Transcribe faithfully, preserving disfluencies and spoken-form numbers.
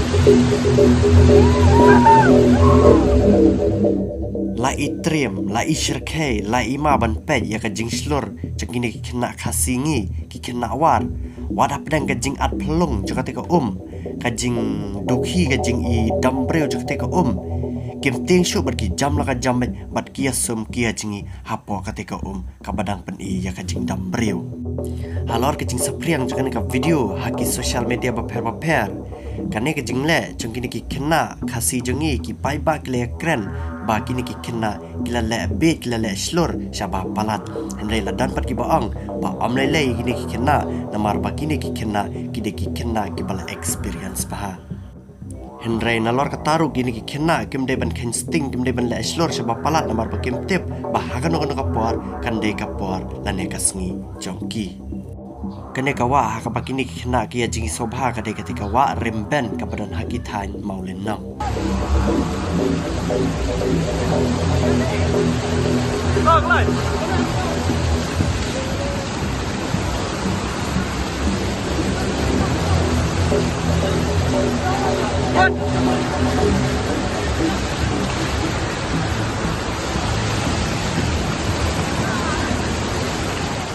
La i triem, la i shyrkhei, la i ma ban peit ïa ka jingshlur jong kine ki khynnah Khasi ngi, ki khynnah War. Wat hapdeng ka jingat phlung jong kata ka um, ka jingdukhi, ka jing i dam briew jong kata ka um, kim tieng shuh bad ki jam la ka jam bad ki ïasum ki ïa jngi hapoh kata ka um kaba dang pyni ïa ka jingdam briew. Halor ka jingsaphriang jong kane ka video ha ki social media bapher bapher, kane ka jingleh jong kine ki khynnah Khasi jong ngi, ki paidbah ki la ïakren ba kine ki khynnah ki la leh bieit, ki la leh shlur shaba palat. Hynrei la don pat kiba ong ba ym lei lei kine ki khynnah, namar ba kine ki khynnah ki dei ki khynnah kiba la experience bha. Hynrei nalor kata ruh kine ki khynnah kim dei ban kheiñ sting, kim dei ban leh shlur shaba palat, namar ba kim tip ba ha kano kano ka por kan dei ka por lane ka sngi jong ki. Kane ka wah ha kaba kine ki khynnah ki ïa jingsngewbha ka dei kata ka wah Rymben kaba don ha ki thaiñ Mawlynnong.